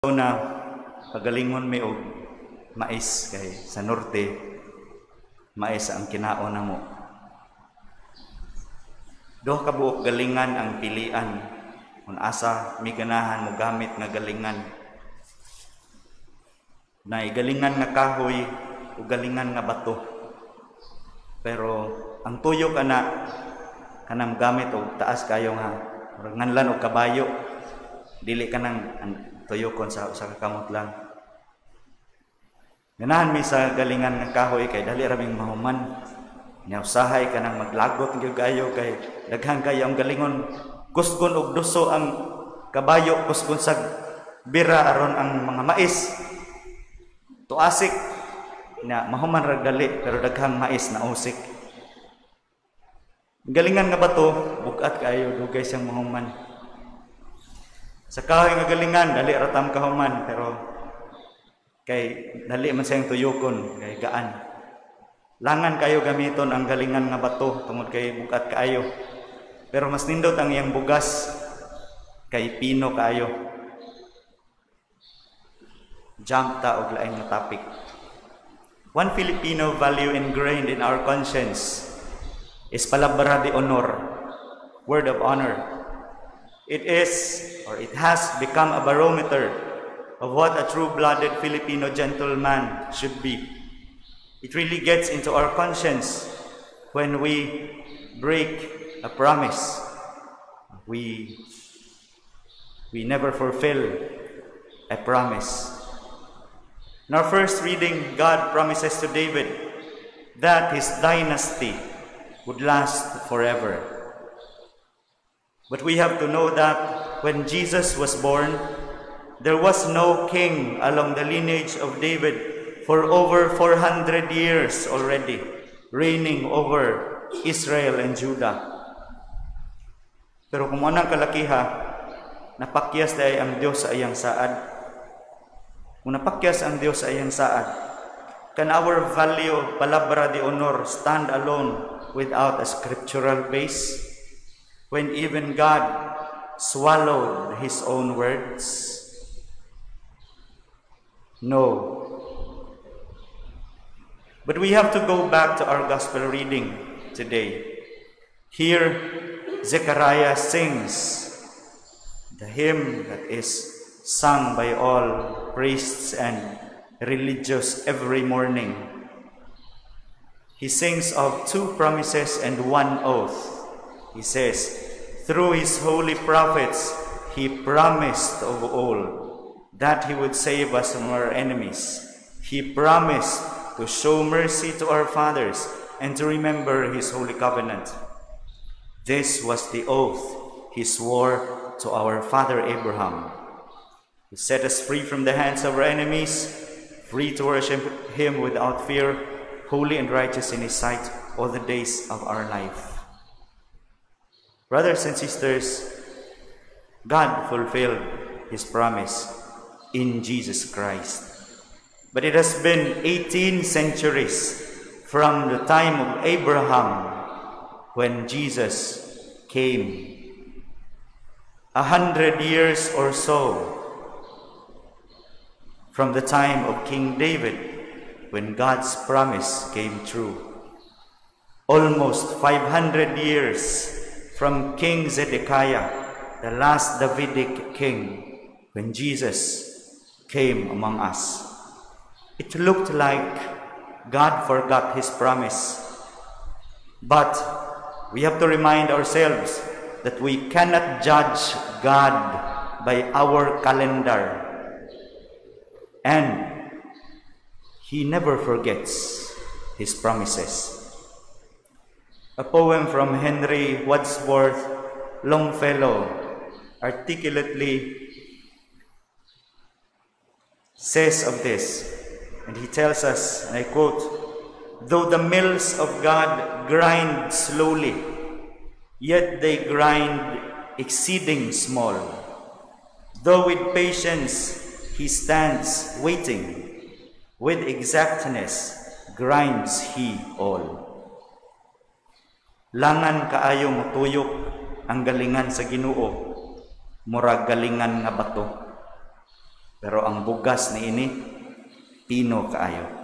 Una, pagalingon mi og mais kay sa norte mais ang kinaon namo. Duha ka buok galingan ang pilian kung asa mi ganahan mo gamit nga galingan. Naay galingan nga kahoy o galingan nga bato. Pero ang tuyok ana kanang gamit og taas kayo nga murag nganlan og kabayo, dili kanang tuyokon sa usa ka kamot lang. Ganahan mi sa galingan nga kahoy kay dali ra ming mahuman. Nya usahay kanang maglagot gyud kayo kay daghan kayo ang galingon. Kusgon og duso ang kabayo, kusgon sa bira aron ang mga mais. Tuasik na mahuman ra dali pero daghang mais na usik. Galingan nga bato, bug-at kaayo, dugay siyang mahuman. Sa kahoy nga galingan, dali ra tam kahuman pero kay dali man siyang tuyokon kay gaan. Langan kayo gamiton ang galingan nga bato tungod kay bug-at kaayo. Pero mas nindot ang iyang bugas kay pino kaayo. Jump ta og lain nga topic. One Filipino value ingrained in our conscience is palabra de honor, word of honor. It is, or it has become, a barometer of what a true-blooded Filipino gentleman should be. It really gets into our conscience when we break a promise. We never fulfill a promise. In our first reading, God promises to David that his dynasty would last forever. But we have to know that when Jesus was born, there was no king along the lineage of David for over 400 years already, reigning over Israel and Judah. Pero kung anang kalakiha, napakyas diay ang Dios sa iyang saad. Kung napakyas ang Dios sa iyang saad, can our value of palabra de honor stand alone without a scriptural base, when even God swallowed His own words? No. But we have to go back to our gospel reading today. Here, Zechariah sings the hymn that is sung by all priests and religious every morning. He sings of two promises and one oath. He says, through his holy prophets, he promised of old that he would save us from our enemies. He promised to show mercy to our fathers and to remember his holy covenant. This was the oath he swore to our father Abraham, to set us free from the hands of our enemies, free to worship him without fear, holy and righteous in his sight all the days of our life. Brothers and sisters, God fulfilled his promise in Jesus Christ. But it has been 18 centuries from the time of Abraham when Jesus came. 100 years or so from the time of King David when God's promise came true. Almost 500 years from King Zedekiah, the last Davidic king, when Jesus came among us. It looked like God forgot his promise. But we have to remind ourselves that we cannot judge God by our calendar. And He never forgets His promises. A poem from Henry Wadsworth Longfellow articulately says of this, and he tells us, and I quote, "Though the mills of God grind slowly, yet they grind exceeding small. Though with patience he stands waiting, with exactness grinds he all." Langan kaayo mutuyok ang galingan sa Ginoo, murag galingan nga bato. Pero ang bugas niini, pino kaayo.